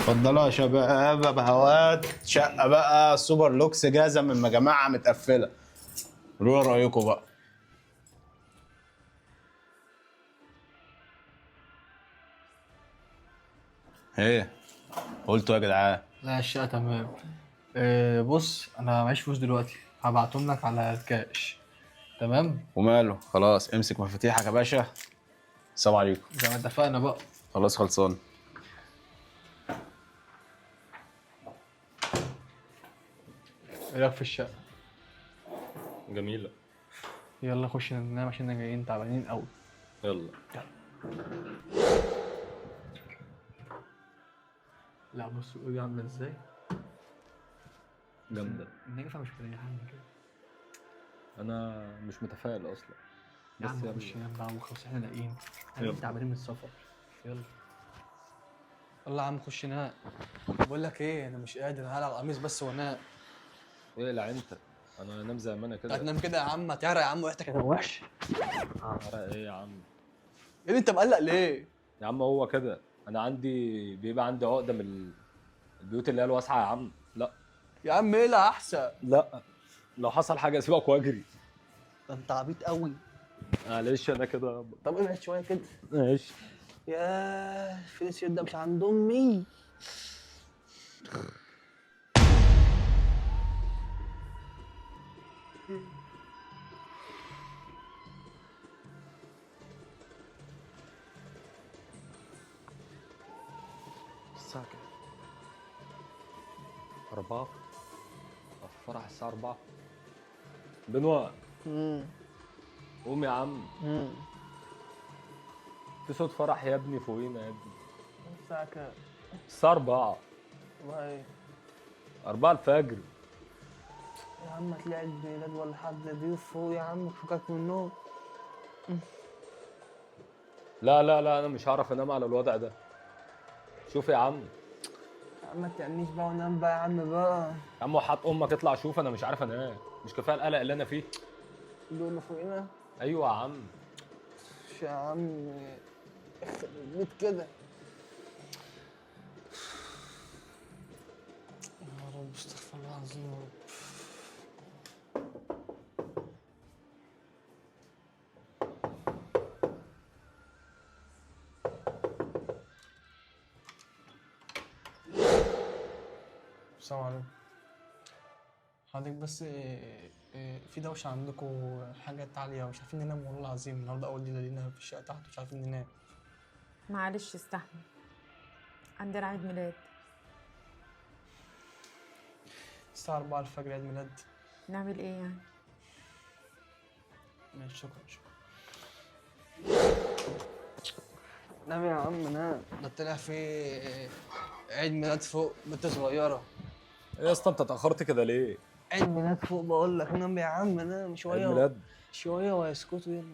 اتفضلوا يا شباب بهوات، شقه بقى super lux جاهزة من مجامعها متقفله. قولوا لي رايكم بقى. ايه قلتوا يا جدعان؟ لا الشقة تمام. بص انا معيش فلوس دلوقتي، هبعتهم لك على الكاش. تمام. وماله، خلاص امسك مفاتيحك يا باشا. السلام عليكم. زي ما اتفقنا بقى. خلاص خلصان. ايه رايك في الشقة؟ جميلة. يلا خش ننام عشان احنا جايين تعبانين قوي. يلا. لا بص الاوضة عامله ازاي؟ جامدة. النجفه مش مريحاني كده. أنا مش متفائل أصلا. يا بس عم يلا. خش ننام بقى وخلاص، احنا لاقيين، احنا يلا. تعبانين من السفر. يلا يلا يا عم خش نام. بقول لك ايه، انا مش قادر، هقلع القميص بس وانام. اقلع أنت، أنا أنام زي ما أنا كده. هتنام كده يا عم؟ هتعرق يا عم وريحتك هتبقى وحشة. عرق إيه يا عم؟ ايه انت مقلق ليه؟ يا عم هو كده، أنا عندي بيبقى عندي عقدة من البيوت اللي هي الواسعة يا عم. لا يا عم اقلع احسن. لا، لو حصل حاجة سيبك وأجري. ده انت عبيط قوي. معلش أنا كده. طب ابعد شوية كده. ماشي. ياه فلوس ده مش عند امي. الساعة كام؟ 4. فرح الساعة 4. بنوع قوم يا عم. في صوت فرح يا ابني فوقينا يا ابني. الساعة كام؟ الساعة 4. والله 4 الفجر. يا عم هتلاقي عيد ميلاد ولا حد ضيوف فوق يا عم، فكك من النوم. لا لا لا، أنا مش هعرف أنام على الوضع ده. شوف يا عم. يا عم ما تعنيش بقى ونام بقى يا عم بقى. يا عم وحط أمك اطلع شوف، أنا مش عارف أنام، مش كفاية القلق اللي أنا فيه؟ دول اللي فوقينا؟ أيوة يا عم. مش يا عم اخرب البيت كده. يا رب استغفر الله العظيم يا رب. السلام عليكم. حضرتك بس في دوشة عندكم، حاجات عالية ومش عارفين ننام والله العظيم. النهارده أول ليلة لينا في الشقة تحت ومش عارفين ننام. معلش استحمل، عندنا عيد ميلاد. الساعة 4 الفجر عيد ميلاد؟ نعمل إيه يعني؟ ماشي شكرا شكرا. نام يا عم نام، ده طلع في عيد ميلاد فوق بنت صغيرة. ايه يا اسطى انت اتأخرت كده ليه؟ عيد ميلاد فوق بقول لك، نام يا عم نام شوية. عيد ميلاد؟ شوية وهيسكتوا. يلا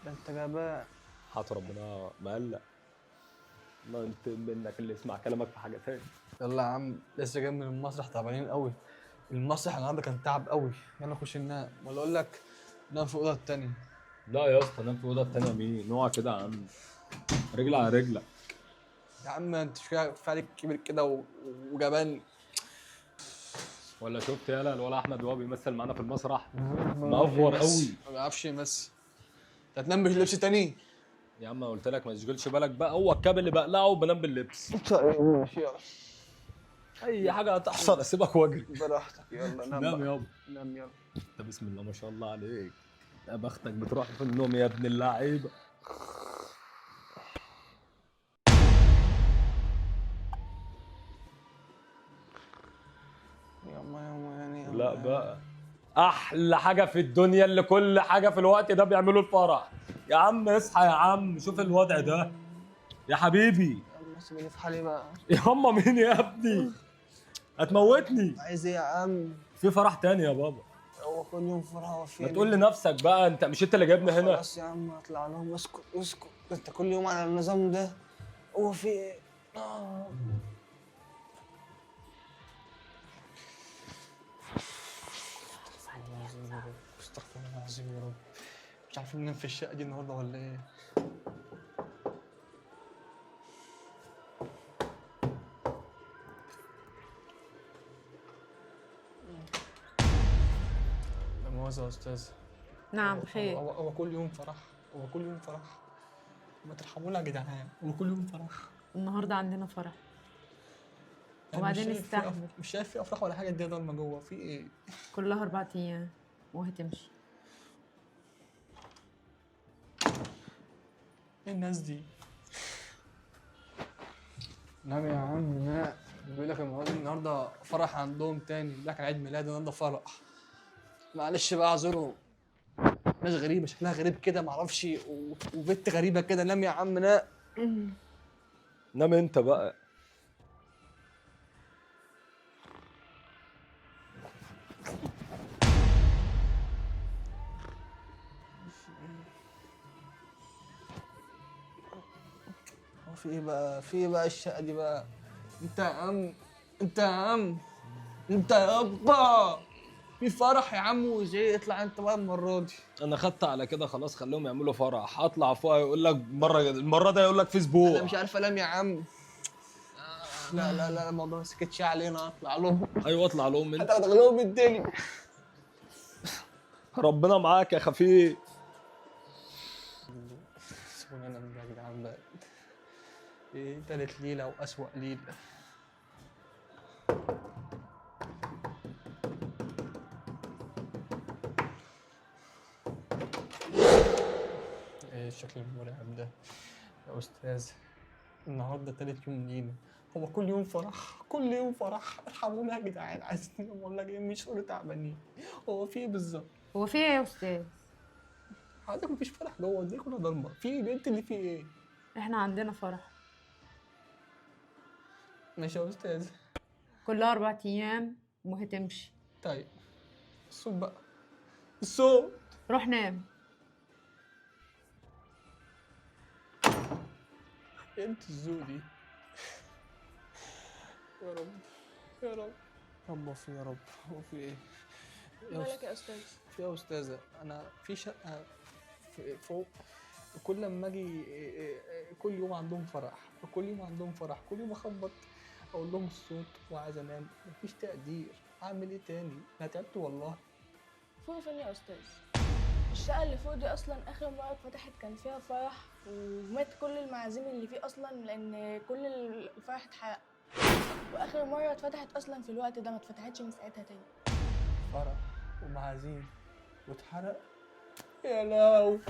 ده انت جبان. حاط ربنا مقلق. الله ينتقم منك اللي يسمع كلامك في حاجة تاني. يلا يا عم لسه جاي من المسرح تعبانين قوي. المسرح النهارده كان تعب قوي. يلا خش ننام، ولا اقول لك نام في الأوضة التانية. لا يا اسطى نام في الأوضة التانية مين؟ نقع كده يا عم، رجل على رجلك. يا عم انت مش كده فعلك كبير كده وجبان. ولا شفت يالا الولا احمد وهو بيمثل معانا في المسرح؟ مأفور قوي. ما بيعرفش يمثل. انت هتنام باللبس تاني؟ يا عم قلت لك ما تشغلش بالك بقى، هو الكاب اللي بقلعه وبنام باللبس. طيب ماشي يلا. اي حاجة هتحصل اسيبك واجري. براحتك يلا نام. نام يابا. نام يلا. انت بسم الله ما شاء الله عليك، يا بختك بتروح في النوم يا ابن اللعيبة. ياما ياما يعني. لا بقى احلى حاجة في الدنيا اللي كل حاجة في الوقت ده بيعملوا الفرح. يا عم اصحى يا عم، شوف الوضع ده يا حبيبي. يا عم سيبني في حالي بقى. يا اما مين يا ابني؟ هتموتني. عايز ايه يا عم؟ في فرح تاني يا بابا. هو كل يوم فرح وفين؟ ما تقول لنفسك بقى، انت مش انت اللي جايبنا هنا؟ خلاص يا عم اطلع لهم. اسكت اسكت، انت كل يوم على النظام ده. هو في ايه؟ استغفر الله العظيم يا رب. مش عارفين ننام في الشقة دي النهارده ولا ايه؟ مؤاخذة يا استاذ. نعم خير. هو كل يوم فرح، هو كل يوم فرح. ما ترحمونا يا جدعان، هو كل يوم فرح. النهارده عندنا فرح. وبعدين استحمل. مش شايف في افراح ولا حاجة، الدنيا ضلمة جوه، في ايه؟ كلها 4 ايام وهتمشي. ايه الناس دي؟ نعم يا عم، لا بيقول لك النهارده فرح عندهم تاني، بيقول لك عيد ميلاد النهارده فرح. معلش بقى اعذرهم، ناس غريبة شكلها غريب كده معرفش، وبنت غريبة كده. نام يا عم نام. نام انت بقى. هو في ايه بقى؟ في ايه بقى الشقة دي بقى؟ انت يا عم، انت يا عم، انت يابا في فرح يا عم وزي، اطلع انت بقى المرة دي. انا خدت على كده خلاص، خليهم يعملوا فرح. هطلع فوق يقول لك المرة ده يقول لك في اسبوع. انا مش عارف انام يا عم. لا لا لا الموضوع ما سكتش علينا، اطلع لهم. ايوه اطلع لهم انت، هتاخد لهم الدنيا. ربنا معاك يا خفيف. سيبوني انام يا جدعان بقى. ايه تالت ليلة واسوأ ليلة. ايه الشكل المرعب ده يا استاذ؟ النهارده تالت يوم لينا، هو كل يوم فرح، كل يوم فرح. ارحمونا يا جدعان، عايزين ننام والله، جايين من الشغل تعبانين. هو في ايه بالظبط؟ هو في ايه يا استاذ؟ حضرتك مفيش فرح جوه، الدنيا كلها ضلمة. في ايه انت اللي في ايه؟ احنا عندنا فرح. ماشي يا استاذ. كلها 4 ايام وهتمشي. طيب الصوت بقى، الصوت. روح نام. انت الذوق دي. يا رب يا رب رب في يا رب. هو في ايه؟ مالك يا استاذ؟ في يا استاذه، انا في شقه فوق، كل لما اجي كل يوم عندهم فرح، كل يوم عندهم فرح، كل يوم اخبط اقول لهم الصوت وعايز انام، مفيش تقدير. اعمل ايه تاني؟ انا تعبت والله. فوق فين يا استاذ؟ الشقة اللي فوق دي اصلا اخر مرة اتفتحت كان فيها فرح ومات كل المعازيم اللي فيه اصلا، لان كل الفرح اتحرق. واخر مرة اتفتحت اصلا في الوقت ده، ما اتفتحتش من ساعتها تاني. فرح ومعازيم واتحرق؟ يا لهوي.